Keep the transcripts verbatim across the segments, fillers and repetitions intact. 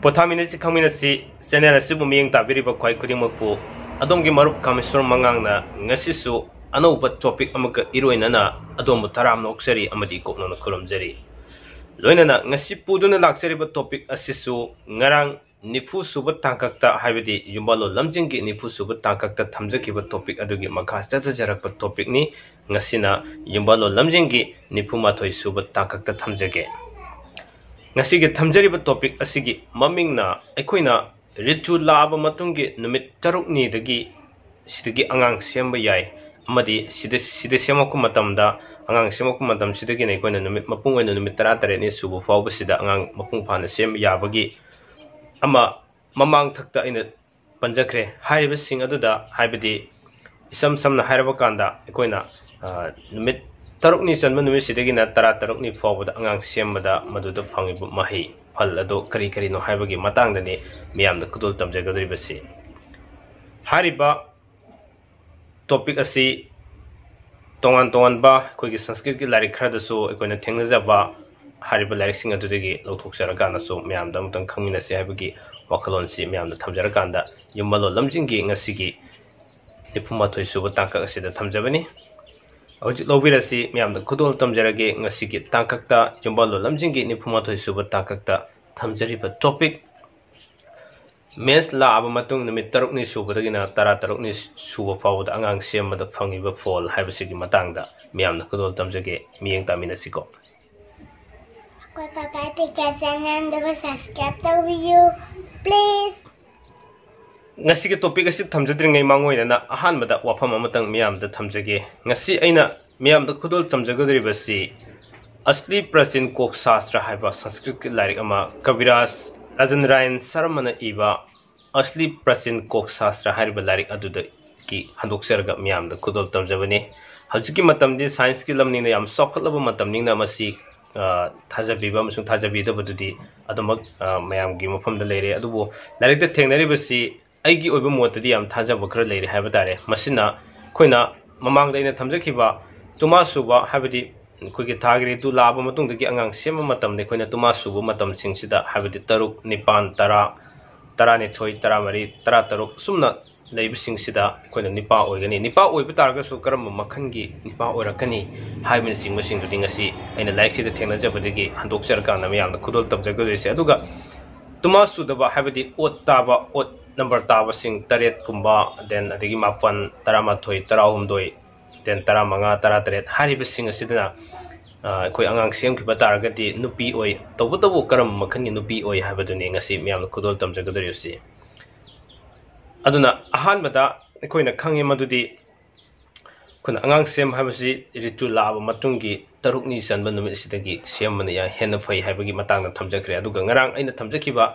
ꯄꯣꯊꯥꯃꯤꯟꯅꯁꯤ ꯈꯪꯃꯤꯟꯅꯁꯤ channel ꯑꯁꯤꯕꯨ ꯃꯤꯠꯌꯦꯡ ꯇꯥꯕꯤꯔꯤꯕ ꯈ꯭ꯋꯥꯏ ꯈꯨꯗꯤꯡꯃꯛꯄꯨ ꯑꯗꯣꯝꯒꯤ ꯃꯔꯨꯞ ꯀꯥꯃꯦꯁꯣꯔ ꯃꯉꯥꯡꯅ ꯉꯁꯤꯁꯨ ꯑꯅꯧꯕ ꯇꯣꯄꯤꯛ ꯑꯃꯒ ꯏꯔꯣꯏꯅꯅ ꯑꯗꯣꯝꯕꯨ ꯇꯔꯥꯝꯅ ꯑꯣꯛꯆꯔꯤ ꯑꯃꯗꯤ ꯏꯀꯣꯛꯅꯅ ꯈꯨꯔꯨꯝꯖꯔꯤ꯫ ꯂꯣꯏꯅꯅ ꯉꯁꯤ ꯄꯨꯗꯨꯅ ꯂꯥꯛꯆꯔꯤꯕ ꯇꯣꯄꯤꯛ ꯑꯁꯤꯁꯨ ꯉꯔꯥꯡ ꯅꯤꯐꯨ ꯁꯨꯕ ꯇꯥꯡꯀꯛꯇ, ꯍꯥꯏꯕꯗꯤ ꯌꯨꯝꯕꯥꯜꯂꯣꯟ ꯂꯝꯖꯤꯡꯒꯤ ꯅꯤꯐꯨ ꯁꯨꯕ ꯇꯥꯡꯀꯛꯇ ꯊꯝꯖꯈꯤꯕ ꯇꯣꯄꯤꯛ ꯑꯗꯨꯒꯤ ꯃꯈꯥ ꯆꯠꯊꯖꯔꯛꯄ ꯇꯣꯄꯤꯛꯅꯤ꯫ ꯉꯁꯤꯅ ꯌꯨꯝꯕꯥꯜꯂꯣꯟ ꯂꯝꯖꯤꯡꯒꯤ ꯅꯤꯐꯨ ꯃꯥꯊꯣꯏ ꯁꯨꯕ ꯇꯥꯡꯀꯛꯇ ꯊꯝꯖꯒꯦ꯫ ꯉꯁꯤꯒꯤ ꯊꯝꯖꯔꯤꯕ ꯇꯣꯄꯤꯛ ꯑꯁꯤꯒꯤ ꯃꯃꯤꯡꯅ ꯑꯩꯈꯣꯏꯅ ꯔꯤꯇꯨ ꯂꯥꯛꯑꯕ ꯃꯇꯨꯡꯒꯤ ꯅꯨꯃꯤꯠ ꯇꯔꯨꯛꯅꯤꯗꯒꯤ ꯁꯤꯗꯒꯤ ꯑꯉꯥꯡ ꯁꯦꯝꯕ ꯌꯥꯏ, ꯑꯃꯗꯤ ꯁꯤꯗ, ꯁꯤꯗ ꯁꯦꯝꯃꯛꯄ ꯃꯇꯝꯗ, ꯑꯉꯥꯡ ꯁꯦꯝꯃꯛꯄ ꯃꯇꯝꯁꯤꯗꯒꯤꯅ ꯑꯩꯈꯣꯏꯅ ꯅꯨꯃꯤꯠ ꯃꯄꯨꯡ ꯑꯣꯏꯅ ꯅꯨꯃꯤꯠ ꯇꯔꯥꯇꯔꯦꯠꯅꯤ ꯁꯨꯕ ꯐꯥꯎꯕꯁꯤꯗ ꯑꯉꯥꯡ ꯃꯄꯨꯡ ꯐꯥꯅ ꯁꯦꯝꯕ ꯌꯥꯕꯒꯤ ꯑꯃ ꯃꯃꯥꯡꯊꯛꯇ ꯑꯩꯅ ꯄꯟꯖꯈ꯭ꯔꯦ꯫ ꯍꯥꯏꯔꯤꯕꯁꯤꯡ ꯑꯗꯨꯗ, ꯍꯥꯏꯕꯗꯤ ꯏꯁꯝ ꯁꯝꯅ ꯍꯥꯏꯔꯕ ꯀꯥꯟꯗ ꯑꯩꯈꯣꯏꯅ, ꯑ, ꯅꯨꯃꯤꯠ ꯇꯔꯨꯛꯅꯤ ꯆꯟꯕ ꯅꯨꯃꯤꯠꯁꯤꯗꯒꯤꯅ ꯇꯔꯥꯇꯔꯨꯛꯅꯤ ꯐꯥꯎꯕꯗ ꯑꯉꯥꯡ ꯁꯦꯝꯕꯗ ꯃꯗꯨꯗ ꯐꯪꯉꯤꯕ ꯃꯍꯩ, ꯐꯜ ꯑꯗꯨ ꯀꯔꯤ ꯀꯔꯤꯅꯣ ꯍꯥꯏꯕꯒꯤ ꯃꯇꯥꯡꯗꯅꯤ ꯃꯤꯌꯥꯝꯗ ꯈꯨꯗꯣꯜ ꯇꯝꯖꯒꯗꯧꯔꯤꯕꯁꯤ꯫ ꯍꯥꯏꯔꯤꯕ ꯇꯣꯄꯤꯛ ꯑꯁꯤ ꯇꯣꯉꯥꯟ ꯇꯣꯉꯥꯟꯕ ꯑꯩꯈꯣꯏꯒꯤ ꯁꯪꯁꯀ꯭ꯔꯤꯠꯀꯤ ꯂꯥꯏꯔꯤꯛ ꯈꯔꯗꯁꯨ ꯑꯩꯈꯣꯏꯅ ꯊꯦꯡꯅꯖꯕ ꯍꯥꯏꯔꯤꯕ ꯂꯥꯏꯔꯤꯛꯁꯤꯡ ꯑꯗꯨꯗꯒꯤ ꯂꯧꯊꯣꯛꯆꯔꯀꯥꯟꯗꯁꯨ ꯃꯌꯥꯝꯗ ꯑꯃꯨꯛꯇꯪ ꯈꯪꯃꯤꯟꯅꯁꯤ ꯍꯥꯏꯕꯒꯤ ꯋꯥꯈꯜꯂꯣꯟꯁꯤ ꯃꯌꯥꯝꯗ ꯊꯝꯖꯔꯀꯥꯟꯗ, ꯌꯨꯝꯕꯥꯜꯂꯣꯟ ꯂꯝꯖꯤꯡꯒꯤ ꯉꯁꯤꯒꯤ ꯅꯤꯐꯨ ꯃꯥꯊꯣꯏ ꯁꯨꯕ ꯇꯥꯡꯀꯛ ꯑꯁꯤꯗ ꯊꯝꯖꯕꯅꯤ꯫ ꯍꯧꯖꯤꯛ ꯂꯧꯕꯤꯔꯁꯤ, ꯃꯌꯥꯝꯗ ꯈꯨꯗꯣꯜ ꯇꯝꯖꯔꯒꯦ꯫ ꯉꯁꯤꯒꯤ ꯇꯥꯡꯀꯛꯇ, ꯌꯨꯝꯕꯥꯜꯂꯣꯟ ꯂꯝꯖꯤꯡꯒꯤ ꯅꯤꯐꯨ ꯃꯥꯊꯣꯏ ꯁꯨꯕ ꯇꯥꯡꯀꯛꯇ ꯊꯝꯖꯔꯤꯕ ꯇꯣꯄꯤꯛ, ꯃꯦꯟꯁ ꯂꯥꯛꯑꯕ ꯃꯇꯨꯡ ꯅꯨꯃꯤꯠ ꯇꯔꯨꯛꯅꯤ ꯁꯨꯕꯗꯒꯤꯅ ꯇꯔꯥꯇꯔꯨꯛꯅꯤ ꯁꯨꯕ ꯐꯥꯎꯕꯗ ꯑꯉꯥꯡ ꯁꯦꯝꯕꯗ ꯐꯪꯉꯤꯕ ꯐꯣꯜ ꯍꯥꯏꯕꯁꯤꯒꯤ ꯃꯇꯥꯡꯗ ꯃꯤꯌꯥꯝꯅ ꯈꯨꯗꯣꯜ ꯇꯝꯖꯒꯦ꯫ ꯃꯤꯠꯌꯦꯡ ꯇꯥꯃꯤꯟꯅꯁꯤꯀꯣ꯫ ꯑꯩꯈꯣꯏ ꯄꯥꯄꯥ ꯄꯤꯀꯥ ꯆꯦꯅꯦꯜꯗꯨꯕꯨ ꯁꯕꯁꯀ꯭ꯔꯥꯏꯕ ꯇꯧꯕꯤꯌꯨ, ꯄ꯭ꯂꯤꯖ꯫ ꯉꯁꯤꯒꯤ ꯇꯣꯄꯤꯛ ꯑꯁꯤ ꯊꯝꯖꯗ꯭ꯔꯤꯉꯩ ꯃꯥꯡꯑꯣꯏꯅꯅ ꯑꯍꯥꯟꯕꯗ ꯋꯥꯐꯝ ꯑꯃꯇꯪ ꯃꯤꯌꯥꯝꯗ ꯊꯝꯖꯒꯦ꯫ ꯉꯁꯤ ꯑꯩꯅ ꯃꯤꯌꯥꯝꯗ ꯈꯨꯗꯣꯜ ꯇꯝꯖꯒꯗꯧꯔꯤꯕꯁꯤ ꯑꯁꯂꯤ ꯄ꯭ꯔꯆꯤꯟ ꯀꯣꯛ ꯁꯥꯁꯇ꯭ꯔ ꯍꯥꯏꯕ ꯁꯪꯁꯀ꯭ꯔꯤꯠꯀꯤ ꯂꯥꯏꯔꯤꯛ ꯑꯃ ꯀꯕꯤꯔꯥꯖ ꯔꯥꯖꯟ ꯔꯥꯌꯟ ꯁꯔꯃꯅ ꯏꯕ ꯑꯁꯂꯤ ꯄ꯭ꯔꯆꯤꯟ ꯀꯣꯛ ꯁꯥꯁꯇ꯭ꯔ ꯍꯥꯏꯔꯤꯕ ꯂꯥꯏꯔꯤꯛ ꯑꯗꯨꯗꯒꯤ ꯍꯟꯗꯣꯛꯆꯔꯒ ꯃꯤꯌꯥꯝꯗ ꯈꯨꯗꯣꯜ ꯇꯝꯖꯕꯅꯤ꯫ ꯍꯧꯖꯤꯛꯀꯤ ꯃꯇꯝꯗꯤ ꯁꯥꯏꯟꯁꯀꯤ ꯂꯝꯅꯤꯅ ꯌꯥꯝ ꯆꯥꯎꯈꯠꯂꯕ ꯃꯇꯝꯅꯤꯅ ꯃꯁꯤ, ꯑ, ꯊꯥꯖꯕꯤꯕ ꯑꯃꯁꯨꯡ ꯊꯥꯖꯕꯤꯗꯕꯗꯨꯗꯤ ꯑꯗꯨꯃꯛ, ꯑ, ꯃꯌꯥꯝꯒꯤ ꯃꯐꯝꯗ ꯂꯩꯔꯦ꯫ ꯑꯗꯨꯕꯨ ꯂꯥꯏꯔꯤꯛꯇ ꯊꯦꯡꯅꯔꯤꯕꯁꯤ ꯑꯩꯒꯤ ꯑꯣꯏꯕ ꯃꯣꯠꯇꯗꯤ ꯌꯥꯝ ꯊꯥꯖꯕ ꯈꯔ ꯂꯩꯔꯦ ꯍꯥꯏꯕ ꯇꯥꯔꯦ꯫ ꯃꯁꯤꯅ ꯑꯩꯈꯣꯏꯅ ꯃꯃꯥꯡꯗ ꯑꯩꯅ ꯊꯝꯖꯈꯤꯕ ꯇꯨꯃꯥ ꯁꯨꯕ, ꯍꯥꯏꯕꯗꯤ ꯑꯩꯈꯣꯏꯒꯤ ꯊꯥꯒꯤ ꯔꯤꯇꯨ ꯂꯥꯛꯑꯕ ꯃꯇꯨꯡꯗꯒꯤ ꯑꯉꯥꯡ ꯁꯦꯝꯕ ꯃꯇꯝꯗ ꯑꯩꯈꯣꯏꯅ ꯇꯨꯃꯥ ꯁꯨꯕ ꯃꯇꯝꯁꯤꯡꯁꯤꯗ, ꯍꯥꯏꯕꯗꯤ ꯇꯔꯨꯛ, ꯅꯤꯄꯥꯟ, ꯇꯔꯥ, ꯇꯔꯥꯅꯤꯊꯣꯏ, ꯇꯔꯥꯃꯔꯤ, ꯇꯔꯥꯇꯔꯨꯛ, ꯁꯨꯝꯅ ꯂꯩꯕꯁꯤꯡꯁꯤꯗ ꯑꯩꯈꯣꯏꯅ ꯅꯤꯄꯥ ꯑꯣꯏꯒꯅꯤ꯫ ꯅꯤꯄꯥ ꯑꯣꯏꯕ ꯇꯥꯔꯒꯁꯨ ꯀꯔꯝꯕ ꯃꯈꯜꯒꯤ ꯅꯤꯄꯥ ꯑꯣꯏꯔꯛꯀꯅꯤ ꯍꯥꯏꯕꯅꯆꯤꯡꯕꯁꯤꯡꯗꯨꯗꯤ ꯉꯁꯤ ꯑꯩꯅ ꯂꯥꯏꯔꯤꯛꯁꯤꯗ ꯊꯦꯡꯅꯖꯕꯗꯒꯤ ꯍꯟꯗꯣꯛꯆꯔꯀꯥꯟꯗ ꯃꯌꯥꯝꯗ ꯈꯨꯗꯣꯜ ꯇꯝꯖꯒꯗꯣꯏꯁꯦ꯫ ꯑꯗꯨꯒ ꯇꯨꯃꯥ ꯁꯨꯗꯕ, ꯍꯥꯏꯕꯗꯤ odd ꯇꯥꯕ, odd number ꯇꯥꯕꯁꯤꯡ ꯇꯔꯦꯠꯀꯨꯝꯕ, then ꯑꯗꯒꯤ ꯃꯥꯄꯟ, ꯇꯔꯥꯃꯥꯊꯣꯏ, ꯇꯔꯥꯍꯨꯝꯗꯣꯏ, then ꯇꯔꯥꯃꯉꯥ, ꯇꯔꯥꯇꯔꯦꯠ ꯍꯥꯏꯔꯤꯕꯁꯤꯡ ꯑꯁꯤꯗꯅ, ꯑ, ꯑꯩꯈꯣꯏ ꯑꯉꯥꯡ ꯁꯦꯝꯈꯤꯕ ꯇꯥꯔꯒꯗꯤ ꯅꯨꯄꯤ ꯑꯣꯏ꯫ ꯇꯧꯕꯇꯕꯨ ꯀꯔꯝꯕ ꯃꯈꯜꯒꯤ ꯅꯨꯄꯤ ꯑꯣꯏ ꯍꯥꯏꯕꯗꯨꯅꯤ ꯉꯁꯤ ꯃꯌꯥꯝꯅ ꯈꯨꯗꯣꯜ ꯇꯝꯖꯒꯗꯧꯔꯤꯕꯁꯤ꯫ ꯑꯗꯨꯅ ꯑꯍꯥꯟꯕꯗ ꯑꯩꯈꯣꯏꯅ ꯈꯪꯉꯤ ꯃꯗꯨꯗꯤ ꯑꯩꯈꯣꯏꯅ ꯑꯉꯥꯡ ꯁꯦꯝ ꯍꯥꯏꯕꯁꯤ ꯔꯤꯇꯨ ꯂꯥꯛꯑꯕ ꯃꯇꯨꯡꯒꯤ ꯇꯔꯨꯛꯅꯤ ꯆꯟꯕ ꯅꯨꯃꯤꯠꯁꯤꯗꯒꯤ ꯁꯦꯝꯕꯅ ꯌꯥꯏ, ꯍꯦꯟꯅ ꯐꯩ ꯍꯥꯏꯕꯒꯤ ꯃꯇꯥꯡꯗ ꯊꯝꯖꯈ꯭ꯔꯦ꯫ ꯑꯗꯨꯒ ꯉꯔꯥꯡ ꯑꯩꯅ ꯊꯝꯖꯈꯤꯕ,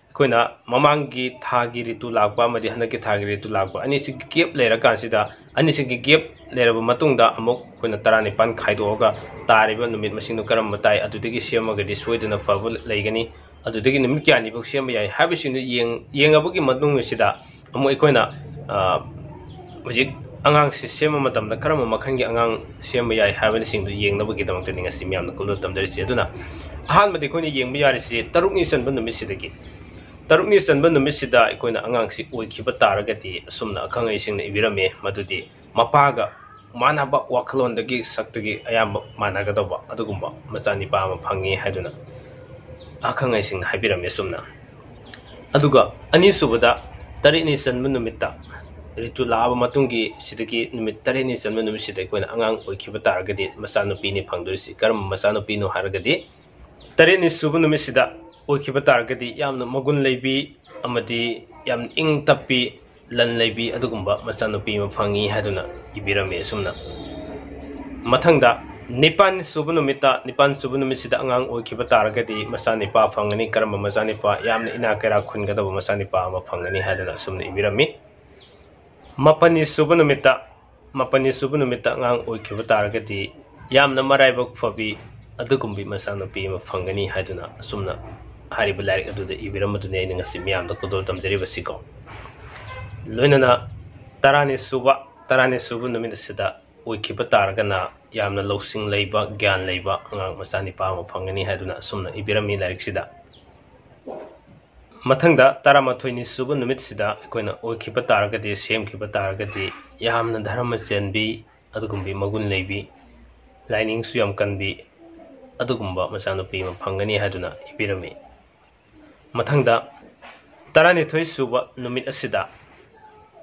ꯑꯩꯈꯣꯏꯅ ꯃꯃꯥꯡꯒꯤ ꯊꯥꯒꯤ ꯔꯤꯇꯨ ꯂꯥꯛꯄ ꯑꯃꯗꯤ ꯍꯟꯗꯛꯀꯤ ꯊꯥꯒꯤ ꯔꯤꯇꯨ ꯂꯥꯛꯄ, ꯑꯅꯤꯁꯤꯒꯤ gap ꯂꯩꯔꯀꯥꯟꯁꯤꯗ, ꯑꯅꯤꯁꯤꯒꯤ gap ꯂꯩꯔꯕ ꯃꯇꯨꯡꯗ ꯑꯃꯨꯛ ꯑꯩꯈꯣꯏꯅ ꯇꯔꯥꯅꯤꯄꯥꯟ ꯈꯥꯏꯗꯣꯛꯑꯒ ꯇꯥꯔꯤꯕ ꯅꯨꯃꯤꯠ ꯃꯁꯤꯡꯗꯨ ꯀꯔꯝꯕ ꯇꯥꯏ, ꯑꯗꯨꯗꯒꯤ ꯁꯦꯝꯃꯒꯗꯤ ꯁꯣꯏꯗꯅ ꯐꯕ ꯂꯩꯒꯅꯤ, ꯑꯗꯨꯗꯒꯤ ꯅꯨꯃꯤꯠ ꯀꯌꯥꯅꯤꯐꯥꯎ ꯁꯦꯝꯕ ꯌꯥꯏ ꯍꯥꯏꯕꯁꯤꯡꯗꯨ ꯌꯦꯡ-, ꯌꯦꯡꯉꯕꯒꯤ ꯃꯇꯨꯡ ꯑꯁꯤꯗ ꯑꯃꯨꯛ ꯑꯩꯈꯣꯏꯅ, ꯑ, ꯍꯧꯖꯤꯛ ꯑꯉꯥꯡꯁꯤ ꯁꯦꯝꯕ ꯃꯇꯝꯗ ꯀꯔꯝꯕ ꯃꯈꯜꯒꯤ ꯑꯉꯥꯡ ꯁꯦꯝꯕ ꯌꯥꯏ ꯍꯥꯏꯕꯅꯆꯤꯡꯗꯨ ꯌꯦꯡꯅꯕꯒꯤꯗꯃꯛꯇꯅꯤ ꯉꯁꯤ ꯃꯌꯥꯝꯅ ꯈꯨꯗꯣꯜ ꯇꯝꯖꯔꯤꯁꯤ꯫ ꯑꯗꯨꯅ ꯑꯍꯥꯟꯕꯗꯤ ꯑꯩꯈꯣꯏꯅ ꯌꯦꯡꯕ ꯌꯥꯔꯤꯁꯤ ꯇꯔꯨꯛꯅꯤ ꯆꯟꯕ ꯅꯨꯃꯤꯠꯁꯤꯗꯒꯤ꯫ ꯇꯔꯨꯛꯅꯤ ꯆꯟꯕ ꯅꯨꯃꯤꯠꯁꯤꯗ ꯑꯩꯈꯣꯏꯅ ꯑꯉꯥꯡꯁꯤ ꯑꯣꯏꯈꯤꯕ ꯇꯥꯔꯒꯗꯤ ꯑꯁꯨꯝꯅ ꯑꯈꯪ ꯑꯍꯩꯁꯤꯡꯅ ꯏꯕꯤꯔꯝꯃꯤ, ꯃꯗꯨꯗꯤ ꯃꯄꯥꯒ ꯃꯥꯟꯅꯕ ꯋꯥꯈꯜꯂꯣꯟꯗꯒꯤ ꯁꯛꯇꯒꯤ ꯑꯌꯥꯝꯕ ꯃꯥꯟꯅꯒꯗꯧꯕ ꯑꯗꯨꯒꯨꯝꯕ ꯃꯆꯥꯅꯤꯄꯥ ꯑꯃ ꯐꯪꯉꯤ ꯍꯥꯏꯗꯨꯅ ꯑꯈꯪ ꯑꯍꯩꯁꯤꯡꯅ ꯍꯥꯏꯕꯤꯔꯝꯃꯤ ꯑꯁꯨꯝꯅ꯫ ꯑꯗꯨꯒ ꯑꯅꯤꯁꯨꯕꯗ, ꯇꯔꯦꯠꯅꯤ ꯆꯟꯕ ꯅꯨꯃꯤꯠꯇ, ꯔꯤꯇꯨ ꯂꯥꯛꯑꯕ ꯃꯇꯨꯡꯒꯤ ꯁꯤꯗꯒꯤ ꯅꯨꯃꯤꯠ ꯇꯔꯦꯠꯅꯤ ꯆꯟꯕ ꯅꯨꯃꯤꯠꯁꯤꯗ ꯑꯩꯈꯣꯏꯅ ꯑꯉꯥꯡ ꯑꯣꯏꯈꯤꯕ ꯇꯥꯔꯒꯗꯤ ꯃꯆꯥꯅꯨꯄꯤꯅꯤ ꯐꯪꯗꯣꯏꯁꯤ꯫ ꯀꯔꯝꯕ ꯃꯆꯥꯅꯨꯄꯤꯅꯣ ꯍꯥꯏꯔꯒꯗꯤ, ꯇꯔꯦꯠꯅꯤ ꯁꯨꯕ ꯅꯨꯃꯤꯠꯁꯤꯗ ꯑꯣꯏꯈꯤꯕ ꯇꯥꯔꯒꯗꯤ ꯌꯥꯝꯅ ꯃꯒꯨꯟ ꯂꯩꯕꯤ ꯑꯃꯗꯤ ꯌꯥꯝ ꯏꯪ ꯇꯞꯄꯤ, ꯂꯟ ꯂꯩꯕꯤ ꯑꯗꯨꯒꯨꯝꯕ ꯃꯆꯥꯅꯨꯄꯤ ꯑꯃ ꯐꯪꯉꯤ ꯍꯥꯏꯗꯨꯅ ꯏꯕꯤꯔꯝꯃꯤ ꯑꯁꯨꯝꯅ꯫ ꯃꯊꯪꯗ, ꯅꯤꯄꯥꯟ ꯁꯨꯕ ꯅꯨꯃꯤꯠꯇ, ꯅꯤꯄꯥꯟ ꯁꯨꯕ ꯅꯨꯃꯤꯠꯁꯤꯗ ꯑꯉꯥꯡ ꯑꯣꯏꯈꯤꯕ ꯇꯥꯔꯒꯗꯤ ꯃꯆꯥꯅꯤꯄꯥ ꯐꯪꯒꯅꯤ꯫ ꯀꯔꯝꯕ ꯃꯆꯥꯅꯤꯄꯥ? ꯌꯥꯝꯅ ꯏꯅꯥꯛ ꯀꯩꯔꯥꯛ ꯈꯨꯟꯒꯗꯕ ꯃꯆꯥꯅꯤꯄꯥ ꯑꯃ ꯐꯪꯒꯅꯤ ꯍꯥꯏꯗꯨꯅ ꯑꯁꯨꯝꯅ ꯏꯕꯤꯔꯝꯃꯤ꯫ ꯃꯥꯄꯟꯅꯤ ꯁꯨꯕ ꯅꯨꯃꯤꯠꯇ, ꯃꯥꯄꯟꯅꯤ ꯁꯨꯕ ꯅꯨꯃꯤꯠꯇ ꯑꯉꯥꯡ ꯑꯣꯏꯈꯤꯕ ꯇꯥꯔꯒꯗꯤ ꯌꯥꯝꯅ ꯃꯔꯥꯏꯕꯛ ꯐꯕꯤ ꯑꯗꯨꯒꯨꯝꯕꯤ ꯃꯆꯥꯅꯨꯄꯤ ꯑꯃ ꯐꯪꯒꯅꯤ ꯍꯥꯏꯗꯨꯅ ꯑꯁꯨꯝꯅ ꯍꯥꯏꯔꯤꯕ ꯂꯥꯏꯔꯤꯛ ꯑꯗꯨꯗ ꯏꯕꯤꯔꯝꯕꯗꯨꯅꯤ ꯑꯩꯅ ꯉꯁꯤ ꯃꯤꯌꯥꯝꯗ ꯈꯨꯗꯣꯜ ꯇꯝꯖꯔꯤꯕꯁꯤꯀꯣ꯫ ꯂꯣꯏꯅꯅ ꯇꯔꯥꯅꯤ ꯁꯨꯕ, ꯇꯔꯥꯅꯤ ꯁꯨꯕ ꯅꯨꯃꯤꯠ ꯑꯁꯤꯗ ꯑꯣꯏꯈꯤꯕ ꯇꯥꯔꯒꯅ ꯌꯥꯝꯅ ꯂꯧꯁꯤꯡ ꯂꯩꯕ, ꯒ꯭ꯌꯥꯟ ꯂꯩꯕ ꯑꯉꯥꯡ ꯃꯆꯥ ꯅꯤꯄꯥ ꯑꯃ ꯐꯪꯒꯅꯤ ꯍꯥꯏꯗꯨꯅ ꯑꯁꯨꯝꯅ ꯏꯕꯤꯔꯝꯃꯤ ꯂꯥꯏꯔꯤꯛꯁꯤꯗ꯫ ꯃꯊꯪꯗ ꯇꯔꯥꯃꯥꯊꯣꯏꯅꯤ ꯁꯨꯕ ꯅꯨꯃꯤꯠꯁꯤꯗ ꯑꯩꯈꯣꯏꯅ ꯑꯣꯏꯈꯤꯕ ꯇꯥꯔꯒꯗꯤ, ꯁꯦꯝꯈꯤꯕ ꯇꯥꯔꯒꯗꯤ, ꯌꯥꯝꯅ ꯙꯔꯃ ꯆꯦꯟꯕꯤ, ꯑꯗꯨꯒꯨꯝꯕꯤ ꯃꯒꯨꯟ ꯂꯩꯕꯤ, ꯂꯥꯏꯅꯤꯡꯁꯨ ꯌꯥꯝ ꯀꯟꯕꯤ, ꯑꯗꯨꯒꯨꯝꯕ ꯃꯆꯥꯅꯨꯄꯤ ꯑꯃ ꯐꯪꯒꯅꯤ ꯍꯥꯏꯗꯨꯅ ꯏꯕꯤꯔꯝꯃꯤ꯫ ꯃꯊꯪꯗ ꯇꯔꯥꯅꯤꯊꯣꯏ ꯁꯨꯕ ꯅꯨꯃꯤꯠ ꯑꯁꯤꯗ,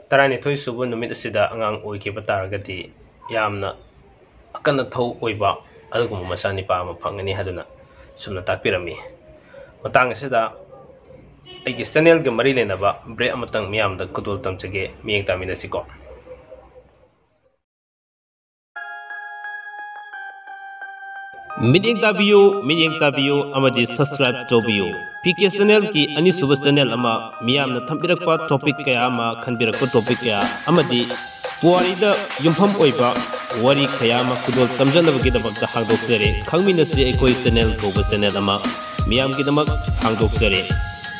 ꯇꯔꯥꯅꯤꯊꯣꯏ ꯁꯨꯕ ꯅꯨꯃꯤꯠ ꯑꯁꯤꯗ ꯑꯉꯥꯡ ꯑꯣꯏꯈꯤꯕ ꯇꯥꯔꯒꯗꯤ ꯌꯥꯝꯅ ꯑꯀꯟ ꯑꯊꯧ ꯑꯣꯏꯕ ꯑꯗꯨꯒꯨꯝꯕ ꯃꯆꯥ ꯅꯤꯄꯥ ꯑꯃ ꯐꯪꯒꯅꯤ ꯍꯥꯏꯗꯨꯅ ꯁꯨꯝꯅ ꯇꯥꯛꯄꯤꯔꯝꯃꯤ꯫ ꯃꯇꯥꯡ ꯑꯁꯤꯗ ꯑꯩꯒꯤ ꯆꯦꯅꯦꯜꯒ ꯃꯔꯤ ꯂꯩꯅꯕ ꯕ꯭ꯔꯦꯛ ꯑꯃꯇꯪ ꯃꯤꯌꯥꯝꯗ ꯈꯨꯗꯣꯜ ꯇꯝꯖꯒꯦ, ꯃꯤꯠꯌꯦꯡ ꯇꯥꯃꯤꯟꯅꯁꯤꯀꯣ꯫ ꯃꯤꯠꯌꯦꯡ ꯇꯥꯕꯤꯌꯨ, ꯃꯤꯠꯌꯦꯡ ꯇꯥꯕꯤꯌꯨ ꯑꯃꯗꯤ subscribe ꯇꯧꯕꯤꯌꯨ꯫ ꯄꯤ ꯀꯦ ꯆꯦꯅꯦꯜꯒꯤ ꯑꯅꯤꯁꯨꯕ ꯆꯦꯅꯦꯜ ꯑꯃ, ꯃꯤꯌꯥꯝꯅ ꯊꯝꯕꯤꯔꯛꯄ ꯇꯣꯄꯤꯛ ꯀꯌꯥ ꯑꯃ, ꯈꯟꯕꯤꯔꯛꯄ ꯇꯣꯄꯤꯛ ꯀꯌꯥ ꯑꯃꯗꯤ ꯄꯨꯋꯥꯔꯤꯗ ꯌꯨꯝꯐꯝ ꯑꯣꯏꯕ ꯋꯥꯔꯤ ꯀꯌꯥ ꯑꯃ ꯈꯨꯗꯣꯜ ꯇꯝꯖꯅꯕꯒꯤꯗꯃꯛꯇ ꯍꯥꯡꯗꯣꯛꯆꯔꯤ꯫ ꯈꯪꯃꯤꯟꯅꯁꯤ ꯑꯩꯈꯣꯏ ꯆꯦꯅꯦꯜ ꯀꯧꯕ ꯆꯦꯅꯦꯜ ꯑꯃ ꯃꯤꯌꯥꯝꯒꯤꯗꯃꯛ ꯍꯥꯡꯗꯣꯛꯆꯔꯤ꯫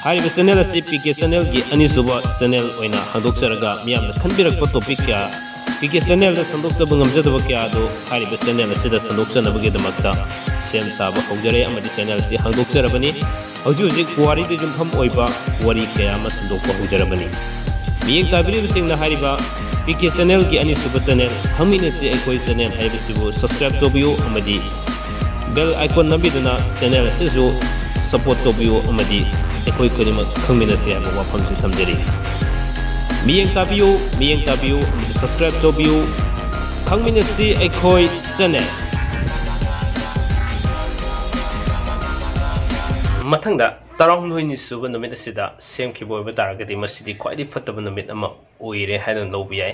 ꯍꯥꯏꯔꯤꯕ ꯆꯦꯅꯦꯜ ꯑꯁꯤ ꯄꯤ ꯀꯦ ꯆꯦꯅꯦꯜꯒꯤ ꯑꯅꯤꯁꯨꯕ ꯆꯦꯅꯦꯜ ꯑꯣꯏꯅ ꯍꯥꯡꯗꯣꯛꯆꯔꯒ ꯃꯤꯌꯥꯝꯅ ꯈꯟꯕꯤꯔꯛꯄ ꯇꯣꯄꯤꯛ ꯀꯌꯥ, ꯄꯤ ꯀꯦ ꯆꯦꯅꯦꯜꯗ ꯁꯟꯗꯣꯛꯆꯕ ꯉꯝꯖꯗꯕ ꯀꯌꯥ ꯑꯗꯨ ꯍꯥꯏꯔꯤꯕ ꯆꯦꯅꯦꯜ ꯑꯁꯤꯗ ꯁꯟꯗꯣꯛꯆꯅꯕꯒꯤꯗꯃꯛꯇ ꯁꯦꯝ ꯁꯥꯕ ꯍꯧꯖꯔꯦ ꯑꯃꯗꯤ ꯆꯦꯅꯦꯜ ꯑꯁꯤ ꯍꯥꯡꯗꯣꯛꯆꯔꯕꯅꯤ꯫ ꯍꯧꯖꯤꯛ ꯍꯧꯖꯤꯛ ꯄꯨꯋꯥꯔꯤꯗ ꯌꯨꯝꯐꯝ ꯑꯣꯏꯕ ꯋꯥꯔꯤ ꯀꯌꯥ ꯑꯃ ꯁꯟꯗꯣꯛꯄ ꯍꯧꯖꯔꯕꯅꯤ꯫ ꯃꯤꯠꯌꯦꯡ ꯇꯥꯕꯤꯔꯤꯕꯁꯤꯡꯅ ꯍꯥꯏꯔꯤꯕ ꯄꯤ ꯀꯦ ꯆꯦꯅꯦꯜꯒꯤ ꯑꯅꯤꯁꯨꯕ ꯆꯦꯅꯦꯜ ꯈꯪꯃꯤꯟꯅꯁꯤ ꯑꯩꯈꯣꯏ ꯆꯦꯅꯦꯜ ꯍꯥꯏꯕꯁꯤꯕꯨ subscribe ꯇꯧꯕꯤꯌꯨ ꯑꯃꯗꯤ bell icon ꯅꯝꯕꯤꯗꯨꯅ ꯆꯦꯅꯦꯜ ꯑꯁꯤꯁꯨ support ꯇꯧꯕꯤꯌꯨ ꯑꯃꯗꯤ ꯑꯩꯈꯣꯏ ꯈꯨꯗꯤꯡꯃꯛ ꯈꯪꯃꯤꯟꯅꯁꯤ ꯍꯥꯏꯕ ꯋꯥꯐꯝꯁꯨ ꯊꯝꯖꯔꯤ꯫ ꯃꯤꯠꯌꯦꯡ ꯇꯥꯕꯤꯌꯨ, ꯃꯤꯠꯌꯦꯡ ꯇꯥꯕꯤꯌꯨ ꯑꯃꯗꯤ subscribe ꯇꯧꯕꯤꯌꯨ꯫ ꯈꯪꯃꯤꯟꯅꯁꯤ ꯑꯩꯈꯣꯏ ꯆꯦꯅꯦꯜ꯫ ꯃꯊꯪꯗ ꯇꯔꯥꯍꯨꯝꯗꯣꯏꯅꯤ ꯁꯨꯕ ꯅꯨꯃꯤꯠ ꯑꯁꯤꯗ ꯁꯦꯝꯈꯤꯕ ꯑꯣꯏꯕ ꯇꯥꯔꯒꯗꯤ ꯃꯁꯤꯗꯤ ꯈ꯭ꯋꯥꯏꯗꯒꯤ ꯐꯠꯇꯕ ꯅꯨꯃꯤꯠ ꯑꯃ ꯑꯣꯏꯔꯦ ꯍꯥꯏꯗꯨꯅ ꯂꯧꯕ ꯌꯥꯏ꯫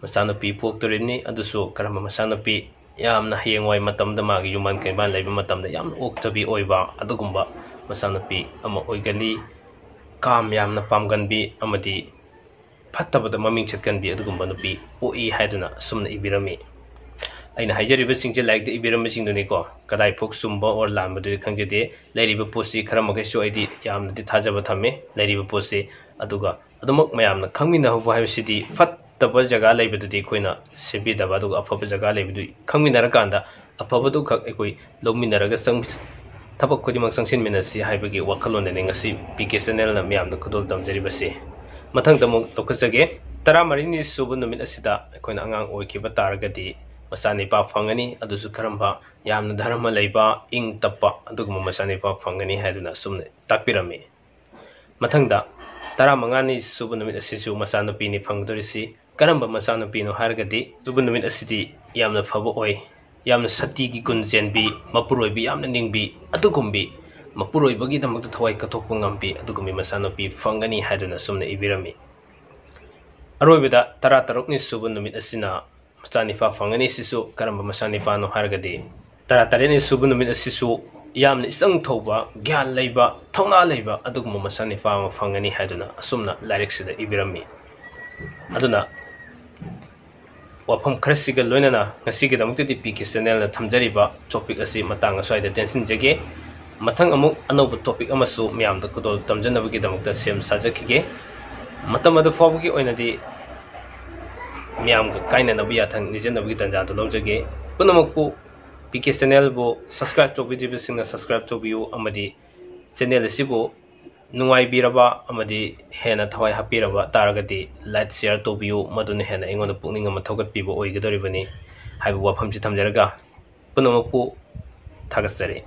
ꯃꯆꯥꯅꯨꯄꯤ ꯄꯣꯛꯇꯣꯔꯤꯕꯅꯤ, ꯑꯗꯨꯁꯨ ꯀꯔꯝꯕ ꯃꯆꯥꯅꯨꯄꯤ? ꯌꯥꯝꯅ ꯍꯌꯦꯡꯋꯥꯏ ꯃꯇꯝꯗ ꯃꯥꯒꯤ ꯌꯨꯝꯕꯥꯟ ꯀꯩꯕꯥꯟ ꯂꯩꯕ ꯃꯇꯝꯗ ꯌꯥꯝꯅ ꯑꯣꯛꯇꯕꯤ ꯑꯣꯏꯕ ꯑꯗꯨꯒꯨꯝꯕ ꯃꯆꯥꯅꯨꯄꯤ ꯑꯃ ꯑꯣꯏꯒꯜꯂꯤ꯫ ꯀꯥꯝ ꯌꯥꯝꯅ ꯄꯥꯝꯒꯟꯕꯤ ꯑꯃꯗꯤ ꯐꯠꯇꯕꯗ ꯃꯃꯤꯡ ꯆꯠꯀꯟꯕꯤ ꯑꯗꯨꯒꯨꯝꯕ ꯅꯨꯄꯤ ꯄꯣꯛꯏ ꯍꯥꯏꯗꯨꯅ ꯑꯁꯨꯝꯅ ꯏꯕꯤꯔꯝꯃꯤ꯫ ꯑꯩꯅ ꯍꯥꯏꯖꯔꯤꯕꯁꯤꯡꯁꯦ ꯂꯥꯏꯔꯤꯛꯇ ꯏꯕꯤꯔꯝꯕꯁꯤꯡꯗꯨꯅꯤꯀꯣ꯫ ꯀꯗꯥꯏꯐꯥꯎ ꯆꯨꯝꯕ or ꯂꯥꯟꯕꯗꯨꯗꯤ ꯈꯪꯖꯗꯦ꯫ ꯂꯩꯔꯤꯕ ꯄꯣꯠꯁꯤ ꯈꯔ ꯃꯈꯩꯁꯨ ꯑꯩꯗꯤ ꯌꯥꯝꯅꯗꯤ ꯊꯥꯖꯕ ꯊꯝꯃꯤ, ꯂꯩꯔꯤꯕ ꯄꯣꯠꯁꯤ꯫ ꯑꯗꯨꯒ ꯑꯗꯨꯃꯛ ꯃꯌꯥꯝꯅ ꯈꯪꯃꯤꯟꯅꯍꯧꯕ ꯍꯥꯏꯕꯁꯤꯗꯤ ꯐꯠ ꯐꯠꯇꯕ ꯖꯒꯥ ꯂꯩꯕꯗꯨꯗꯤ ꯑꯩꯈꯣꯏꯅ ꯁꯦꯝꯕꯤꯗꯕ, ꯑꯗꯨꯒ ꯑꯐꯕ ꯖꯒꯥ ꯂꯩꯕꯗꯨ ꯈꯪꯃꯤꯟꯅꯔꯀꯥꯟꯗ ꯑꯐꯕꯗꯨꯈꯛ ꯑꯩꯈꯣꯏ ꯂꯧꯃꯤꯟꯅꯔꯒ ꯆꯪ-, ꯊꯕꯛ ꯈꯨꯗꯤꯡꯃꯛ ꯆꯪꯁꯤꯟꯃꯤꯟꯅꯁꯤ ꯍꯥꯏꯕꯒꯤ ꯋꯥꯈꯜꯂꯣꯟꯗꯅꯤ ꯉꯁꯤ ꯄꯤ ꯀꯦ ꯆꯦꯅꯦꯜꯅ ꯃꯤꯌꯥꯝꯗ ꯈꯨꯗꯣꯜ ꯇꯝꯖꯔꯤꯕꯁꯤ꯫ ꯃꯊꯪꯗ ꯑꯃꯨꯛ ꯂꯧꯈꯠꯆꯒꯦ꯫ ꯇꯔꯥꯃꯔꯤꯅꯤ ꯁꯨꯕ ꯅꯨꯃꯤꯠ ꯑꯁꯤꯗ ꯑꯩꯈꯣꯏꯅ ꯑꯉꯥꯡ ꯑꯣꯏꯈꯤꯕ ꯇꯥꯔꯒꯗꯤ ꯃꯆꯥꯅꯤꯄꯥ ꯐꯪꯒꯅꯤ꯫ ꯑꯗꯨꯁꯨ ꯀꯔꯝꯕ? ꯌꯥꯝꯅ ꯙꯔꯃ ꯂꯩꯕ, ꯏꯪ ꯇꯞꯄ ꯑꯗꯨꯒꯨꯝꯕ ꯃꯆꯥꯅꯤꯄꯥ ꯐꯪꯒꯅꯤ ꯍꯥꯏꯗꯨꯅ ꯑꯁꯨꯝꯅ ꯇꯥꯛꯄꯤꯔꯝꯃꯤ꯫ ꯃꯊꯪꯗ ꯇꯔꯥꯃꯉꯥꯅꯤ ꯁꯨꯕ ꯅꯨꯃꯤꯠ ꯑꯁꯤꯁꯨ ꯃꯆꯥꯅꯨꯄꯤꯅꯤ ꯐꯪꯒꯗꯧꯔꯤꯁꯤ꯫ ꯀꯔꯝꯕ ꯃꯆꯥꯅꯨꯄꯤꯅꯣ ꯍꯥꯏꯔꯒꯗꯤ, ꯁꯨꯕ ꯅꯨꯃꯤꯠ ꯑꯁꯤꯗꯤ ꯌꯥꯝꯅ ꯐꯕ ꯑꯣꯏ, ꯌꯥꯝꯅ ꯁꯇꯤꯒꯤ ꯒꯨꯟ ꯆꯦꯟꯕꯤ, ꯃꯄꯨꯔꯣꯏꯕ ꯌꯥꯝꯅ ꯅꯤꯡꯕꯤ, ꯑꯗꯨꯒꯨꯝꯕꯤ, ꯃꯄꯨꯔꯣꯏꯕꯒꯤꯗꯃꯛꯇ ꯊꯋꯥꯏ ꯀꯠꯊꯣꯛꯄ ꯉꯝꯕꯤ, ꯑꯗꯨꯒꯨꯝꯕꯤ ꯃꯆꯥꯅꯨꯄꯤ ꯐꯪꯒꯅꯤ ꯍꯥꯏꯗꯨꯅ ꯑꯁꯨꯝꯅ ꯏꯕꯤꯔꯝꯃꯤ꯫ ꯑꯔꯣꯏꯕꯗ ꯇꯔꯥꯇꯔꯨꯛꯅꯤ ꯁꯨꯕ ꯅꯨꯃꯤꯠ ꯑꯁꯤꯅ ꯃꯆꯥꯅꯤꯄꯥ ꯐꯪꯒꯅꯤ꯫ ꯁꯤꯁꯨ ꯀꯔꯝꯕ ꯃꯆꯥꯅꯤꯄꯥꯅꯣ ꯍꯥꯏꯔꯒꯗꯤ, ꯇꯔꯥꯇꯔꯦꯠꯅꯤ ꯁꯨꯕ ꯅꯨꯃꯤꯠ ꯑꯁꯤꯁꯨ ꯌꯥꯝꯅ ꯏꯆꯪ ꯊꯧꯕ, ꯒ꯭ꯌꯥꯟ ꯂꯩꯕ, ꯊꯧꯅꯥ ꯂꯩꯕ ꯑꯗꯨꯒꯨꯝꯕ ꯃꯆꯥꯅꯤꯄꯥ ꯑꯃ ꯐꯪꯒꯅꯤ ꯍꯥꯏꯗꯨꯅ ꯑꯁꯨꯝꯅ ꯂꯥꯏꯔꯤꯛꯁꯤꯗ ꯏꯕꯤꯔꯝꯃꯤ꯫ ꯑꯗꯨꯅ ꯋꯥꯐꯝ ꯈꯔꯁꯤꯒ ꯂꯣꯏꯅꯅ ꯉꯁꯤꯒꯤꯗꯃꯛꯇꯗꯤ ꯄꯤ ꯀꯦ ꯆꯦꯅꯦꯜꯅ ꯊꯝꯖꯔꯤꯕ ꯇꯣꯄꯤꯛ ꯑꯁꯤ ꯃꯇꯥꯡ ꯑꯁ꯭ꯋꯥꯏꯗ ꯇꯦꯟꯁꯤꯟꯖꯒꯦ꯫ ꯃꯊꯪ ꯑꯃꯨꯛ ꯑꯅꯧꯕ ꯇꯣꯄꯤꯛ ꯑꯃꯁꯨ ꯃꯌꯥꯝꯗ ꯈꯨꯗꯣꯜ ꯇꯝꯖꯅꯕꯒꯤꯗꯃꯛꯇ ꯁꯦꯝ ꯁꯥꯖꯈꯤꯒꯦ꯫ ꯃꯇꯝ ꯑꯗꯨ ꯐꯥꯎꯕꯒꯤ ꯑꯣꯏꯅꯗꯤ ꯃꯤꯌꯥꯝꯒ ꯀꯥꯏꯅꯅꯕ ꯌꯥꯊꯪ ꯅꯤꯖꯅꯕꯒꯤ ꯇꯥꯟꯖꯥꯗꯨ ꯂꯧꯖꯒꯦ꯫ ꯄꯨꯝꯅꯃꯛꯄꯨ ꯄꯤ ꯀꯦ ꯆꯦꯅꯦꯜꯕꯨ ꯁꯕꯁꯀ꯭ꯔꯥꯏꯕ ꯇꯧꯕꯤꯗ꯭ꯔꯤꯕꯁꯤꯡꯅ ꯁꯕꯁꯀ꯭ꯔꯥꯏꯕ ꯇꯧꯕꯤꯌꯨ, ꯑꯃꯗꯤ ꯆꯦꯅꯦꯜ ꯑꯁꯤꯕꯨ ꯅꯨꯡꯉꯥꯏꯕꯤꯔꯕ ꯑꯃꯗꯤ ꯍꯦꯟꯅ ꯊꯋꯥꯏ ꯍꯥꯞꯄꯤꯔꯕ ꯇꯥꯔꯒꯗꯤ ꯂꯥꯏꯛ, ꯁꯤꯌꯔ ꯇꯧꯕꯤꯌꯨ, ꯃꯗꯨꯅ ꯍꯦꯟꯅ ꯑꯩꯉꯣꯟꯗ ꯄꯨꯛꯅꯤꯡ ꯑꯃ ꯊꯧꯒꯠꯄꯤꯕ ꯑꯣꯏꯒꯗꯧꯔꯤꯕꯅꯤ ꯍꯥꯏꯕ ꯋꯥꯐꯝꯁꯤ ꯊꯝꯖꯔꯒ ꯄꯨꯝꯅꯃꯛꯄꯨ ꯊꯥꯒꯠꯆꯔꯤ꯫